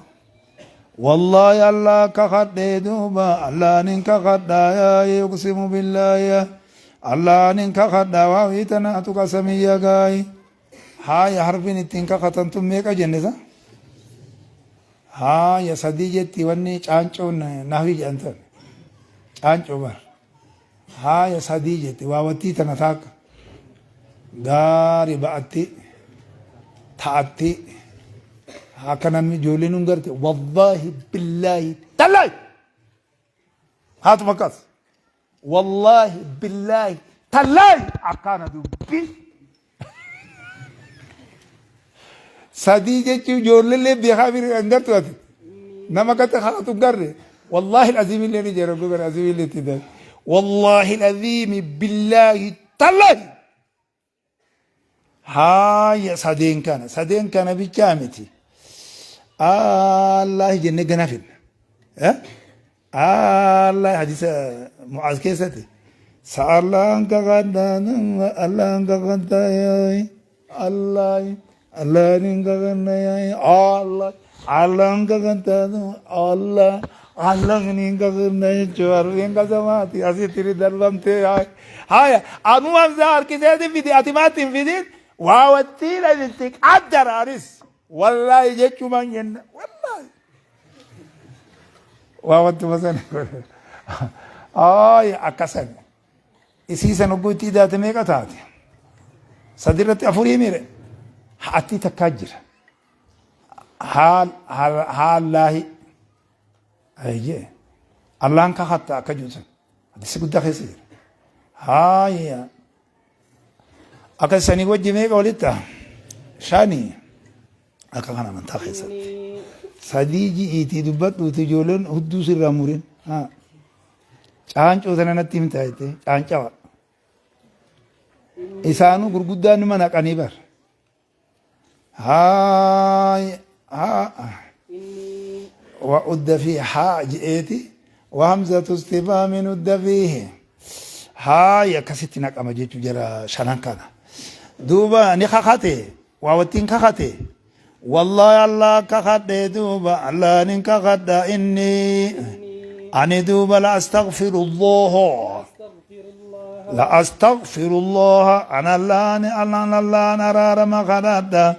wallaahi Allah kakadhee duuba Allahnin kakadhaa yaa yuqsimu billaahi Allahnin kakadhaa waawii tanaatu qasamiyya gaayi Haaya harfiin ittiin kakatan tun meeqa jenne sa? Haaya sadii jetti wanni caancoon nahwii jedhan tan. Caancoo bar. Haaya sadii jetti waawattii tana taakka. Gaari ba'atti ta'atti akka namni ijoolleen nun garte wallaahi billaahi tallaahi haatuma akkas. Wallaahi billaahi tallaahi akkaana dubbiin. Sadii jechuun ijoolleellee beekaa biri hin gartu ati. Nama akkatti kakatu hin garre. Wallaahi aziim illee ni jira gogan aziim illee itti dabe. Wallaahi aziimi billaahi tallaahi. Haaya sadeen kana sadeen kana bichaa miti. Allaahi jennee ganaa fidna. Eh? Allaahi hadiisa Mu'aaz keessatti. Sa'allaan kakadhaa Allaan kakadhaa yaayi Allaahi Allaan hin kakadhaa yaayi Allah Allaan kakadhaa Allah Allaan hin kakadhaa jechuun harfiin qasamaati asitti ni darbamtee yaayi. Haya, anuma isaa harkiseeti fidi, ati maatti hin fidin, waa wattiidha itti qaddara anis. Wallaahi jechumaan jenna, wallaahi. Waa wattuma sana. Haya, akkasan. Isii san hogguu itti idaate meeqa taate? Sadi irratti afurii mire. Ha'attii takkaa jira. Haal, haallaahi. Ayyee. Allaan kakatta akka jiru san. Hadisi guddaa keessa jira. Haaya. Akka sanii wajji meeqa walitti ta'a? Shani. Akka kana amantaa keessatti. Sadii ji'iitii dubbadhuuti ijoolleen hudduu sirraa murin. Haa. Caancoo sana natti himtaa jettee caancawa. Isaanuu gurguddaan numa naqanii bar. Haay haa wa udda fi haa je'eeti wa hamzatu istifhaamin udda fiihi haay akkasitti naqama jechuu jara shanan kana duuba ni kakate waa wattiin kakate wallahi allah kakadhe duuba allah nin kakadha inni Ani duuba la astaghfirullaha. أستغفر الله. La astaghfirullaha ana Allahan Allaan Allaan araarama kadhadha.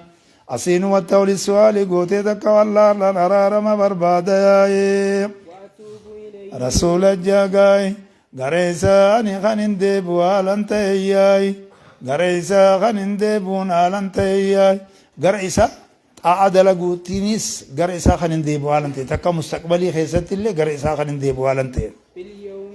Asiin wata oli su'aali gootee takka Allahan araarama barbaada yaa'ee. وأتوب إليه. Rasuula jaagaay gara isaa ani kan hin deebi'u haalan ta'e yaay. Gara isaa kan hin deebi'uun haalan ta'e yaay. Gara isaa xaa'a dalaguutiinis gara isaa kan hin deebi'u haalan ta'e takka mustaqbalii keessatti illee gara isaa kan hin deebi'u haalan ta'e. في اليوم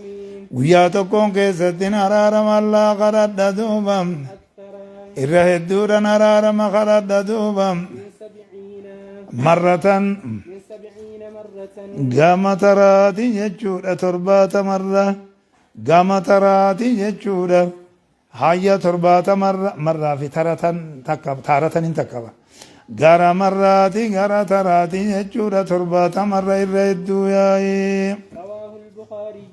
Guyyaa tokkoon keessatti araarama Allaa kadhadha duuba. أكثر Irra hedduudhaan araarama kadhadha duuba. من 70 Marratan من 70 مرة. Gama taraati jechuudha 70rra. Gama taraati jechuudha. Hayya 70rra marraa fi taratan takka taaratan hin takkaba. Gara marraati gara taraati jechuudha 70rra irra hedduu yaa'ee. رواه البخاري.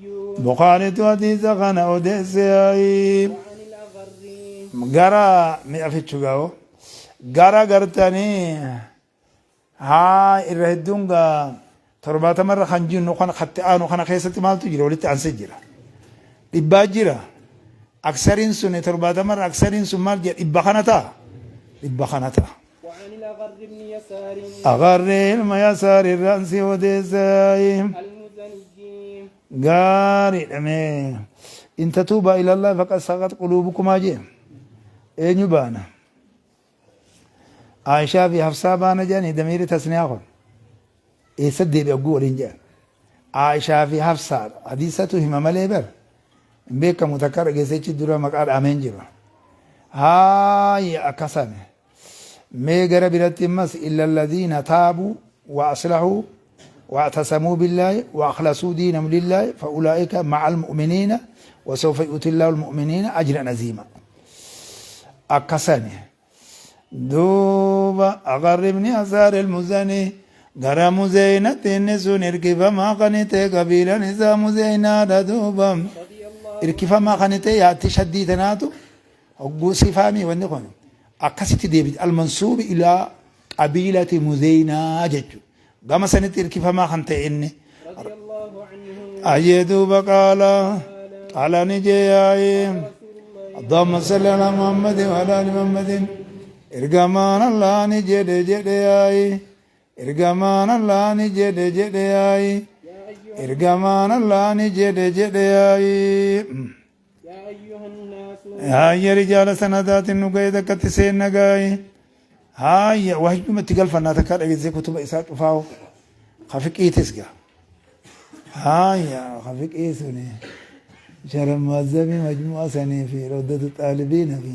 Bukaaritu hadiisa kana odeesse yaa'ee. وعن الأغر Gara mi'a fichu gaa'o. Gara gartanii haa irra hedduun gaa 70rra kan jennu kana katti aanu kana keessatti maaltu jira walitti aansee jira. Dhibbaa jira. Aksariin sun 70rra aksariin sun maal jedha dhibba kana ta'a. Dhibba kana ta'a. وعن الأغر بن يسار Agarree ilma yasaar irraan si odeessayi. المزني Gaariidha mee. In tatuubaa ilallah faqad saqat quluubukumaa jee. Eenyu baana? Aishaa fi Hafsaa baana jedhanii damiirri tasniyaa kun. Eessa deebi'a guu waliin jedhan. Aishaa fi Hafsaadha. Hadiisatu hima malee bar. Hin beekamu takka dhageessechi dura maqaa dhaameen jiru. Haaya akkasame. Mee gara biratti immas illa alladhiina taabuu wa aslahuu واعتصموا بالله وأخلصوا دينهم لله فأولئك مع المؤمنين وسوف يؤتي الله المؤمنين أجرا عظيما. أكساني دوبا أغربني أزار المزني gara muzeynatiin sun irkifamaa kanite qabiilan isaa muzeynaadha duuba. رضي الله Irkifamaa kanite yaatti shaddii tanaatu hogguu sifaamii wanni kun akkasitti deebite almansuubi ilaa qabiilati muzeynaa jechuudha. Gama sanitti irkifamaa kan ta'e inni. رضي الله عنه Ayyee duuba qaala qaala ni jeeyaaye. رسول الله اللهم صل على محمد وعلى ال محمد ergamaan Allah ni jedhe jedhe yaayi ergamaan Allah ni jedhe jedhe yaayi يا أيها ergamaan Allah ni jedhe jedhe yaayi. يا أيها الناس Haayya rijaala sanadaatiin nu ga'e takkatti seenna gaayi. Haayya wahyumatti galfannaa takkaa dhageessee kutuba isaa cufaa'u kafiqiitis gaa. Haayya kafiqii suni shara muazzamii majmu'a sanii fi rawdatu xaalibiina fi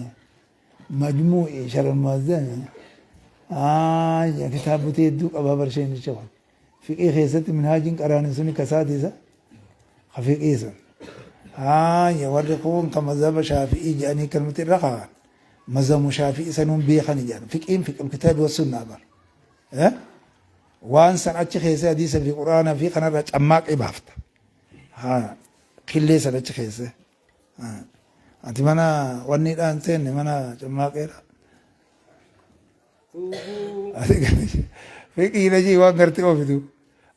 majmu'i shara muazzamii. Haayya kitaabotii hedduu qabaa barsheen jecha kun. Fiqii keessatti minhaajiin qaraani suni kasaatisa kafiqii sun. Haayya warri kun kan mazhaba shaafi'ii jedhanii kanumatti irra kaa'an. Mazhabu shaafi'ii sanuun beekan jedhan. Fiqiin fiqil kitaabi wa sunnaa bar. Waan san achi keessa hadiisa fi quraana fi kanarra cammaaqee baafta. Haa qillee san achi keessa. Ati mana wanni dhaan seenne mana cammaaqeedha. توبوا Fiqii lajii waan gartee oofitu.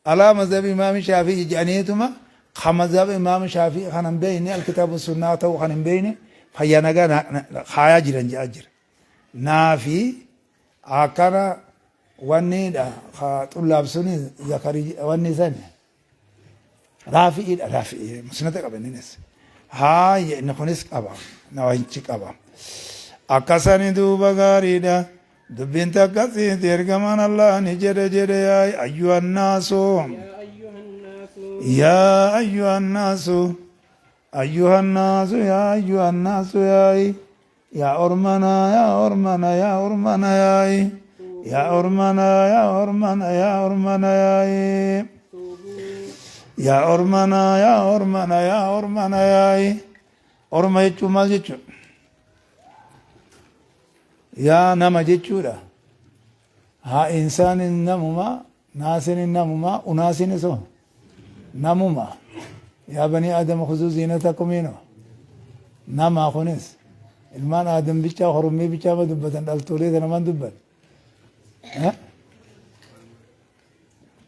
Alaa mazhabi imaami shaafi'ii jedhaniituma ka mazhaba imaami shaafi'ii kan hin beekne alkitaabu sunnaa ta'uu kan hin beekne fayyaa nagaa kaayaa jiran jedhaa jira. Naafi akkana wanniidha ka xullaab suni zakarii wanni sani raafi'iidha raafi'ii musnada qaba innis. Haayya inni kunis qaba nawayichi qaba. Akkasani duuba gaariidha. Dubbiin takkasiiti ergamaan Allah ni jedhe jedhe yaa ayyuhan naasu. يا أيها الناس يا أيها الناس أيها الناس يا أيها الناس يا يا أرمنا يا أرمنا يا أرمنا يا يا أرمنا يا أرمنا يا أرمنا يا توبوا يا أرمنا يا أرمنا يا أرمنا يا أرما jechuun maal jechuudha? Yaa nama jechuudha. Haa insaanin namuma, naasinin namuma, unaasinis hoo namuma. Yaa banii aadama khuzuu ziinatakum nama kunis ilmaan aadam bichaa horommii bichaa ma dubbatan dhaltoolee tana man dubban.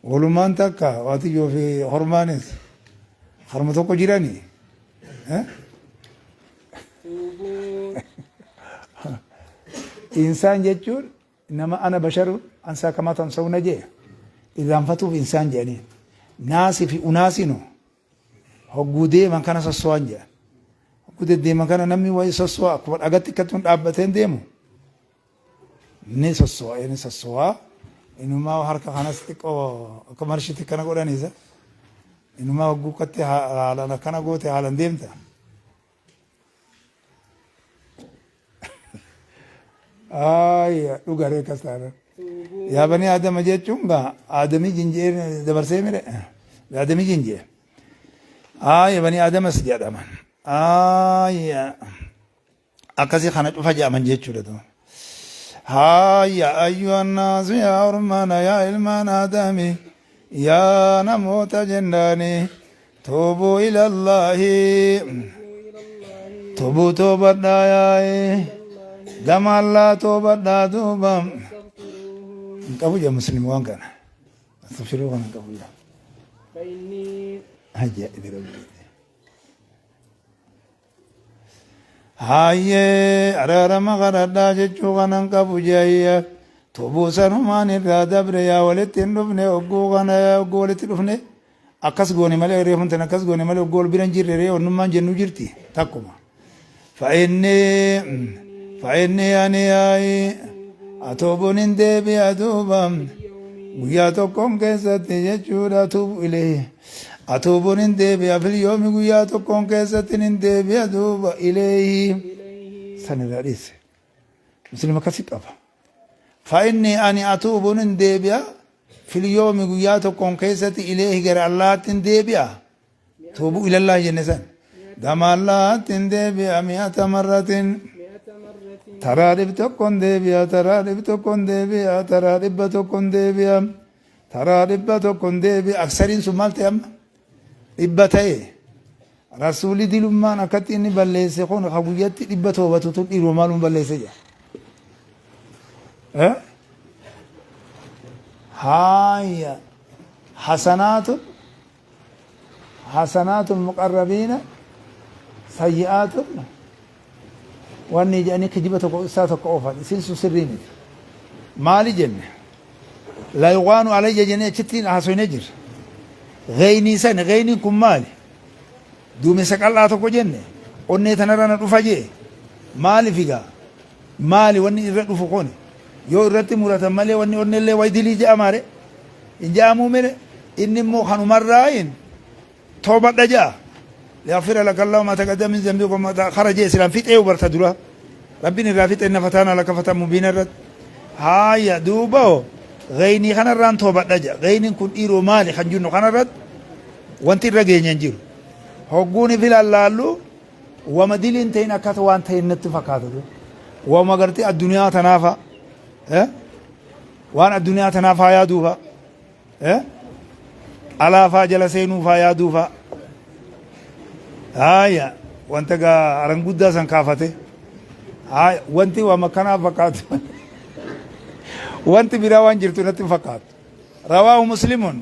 Walumaan takka waatiyyoo fi hormaanis. Haruma tokko jiranii. Tuubuu. Insaan jechuun nama ana basharu ansaa kamaa tansawna jee irraanfatuuf insaan jedhaniin. Naasi fi unaasinu hogguu deeman kana sosso'an jedhan. Hogguu deddeeman kana namni wayii sosso'a akkuma dhagatti akkattuun dhaabbateen deemu ni sosso'a ni sosso'a. Inumaa harka kanas xiqqoo akka marshitti kana godhaniisa. Inumaa hogguu akkatti haalaan akkana goote haalaan deemta. Ayya dhugaree akkas taana. Yaa banii Aadama jechuun gaa Aadamii jinjee dabarsee mire Aadamii jinjee. Ayya banii Aadamas jedhaman. Ayya akkasii kana cufa jedhaman jechuudha duuba. Hayya ayyuhan naasu yaa ormana yaa ilmaan Aadami yaa namoota jennaani tuubuu ilallaahi tuubuu toobadhaa yaa'e gama Allaa toobadhaa duuba hin qabu jaa muslim waan kana astaghfiruu kana hin qabu jaa فإني ajaa'iba rabbi. Hayyee araarama kadhadhaa jechuu kanan qabu jeeyya. Tubuu sanumaan irraa dabre yaa walitti hin dhufne hogguu kana hogguu walitti dhufne akkas goone malee reefun tan akkas goone malee hogguu wal bira hin jirre ree onnummaan jennu jirti takkuma. Fa'inni fa'inni ani yaa'i atuubuun hin deebi'a duuba guyyaa tokkoon keessatti jechuudha tuubu ilee. Atuubuun hin deebi'a fil yoomi guyyaa tokkoon keessatti hin deebi'a duuba ileehi. San irraa dhiise. Muslima akkasi qaba. Fa'inni ani atuubuun hin deebi'a fil yoomi guyyaa tokkoon keessatti ileehi gara Allaatti hin deebi'a. Tuubu ilallaa jenne san. Gama Allaatti hin deebi'a mi'ata marratin. مئة مرة Taraa dhib tokkoon deebi'a taraa dhib tokkoon deebi'a taraa dhibba tokkoon deebi'a. Taraa dhibba tokkoon deebi'a. Aksariin sun maal ta'e amma? Dhibba ta'e. Rasuulli dilummaan akkatti inni balleesse kun ka guyyatti dhibba toobatu tun dhiiruma maalum balleesse jedha. Eh? Haaya. Hasanaatu hasanaatul muqarrabiina sayyi'aatul wanni jedhanii kijiba tokko isaa tokko oofan isin sun sirrii miti. Maali jenne? La yuqaanu alayya jennee achitti haasofnee jirra. Gheynii san gheyniin kun maali? Duumessa qal'aa tokko jenne onnee tanarra na dhufa jee maaliif egaa maali wanni irra dhufu kun yoo irratti muratan malee wanni onnellee way dilii je'amaare hin je'amuu mire inni immoo kanumarraayin toobadha je'a liyaghfira laka Allahu ma taqaddama min dhanbika wa ma ta'akhkhara jee silaan fixee hubarta dura rabbiin irraa fixe inna fataana laka fatan mubiina irratti haaya duuba hoo gheynii kanarraan toobadha je'a gheyniin kun dhiiroo maali kan jennu kanarratti wanti irra geenye hin jiru hogguun filan laallu wama diliin ta'in akkata waan ta'in natti fakkaata wama gartee addunyaa tanaafa waan addunyaa tanaafaa yaaduufa alaafaa jala seenuufaa yaaduufa haaya wanta gaa aran guddaa san kaafate haaya wanti wama kanaa fakkaatu wanti biraa waan jirtu natti hin fakkaatu rawaahu muslimun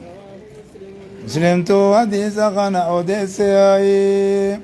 muslimtu hadiisa kana odeesse yaa'ii.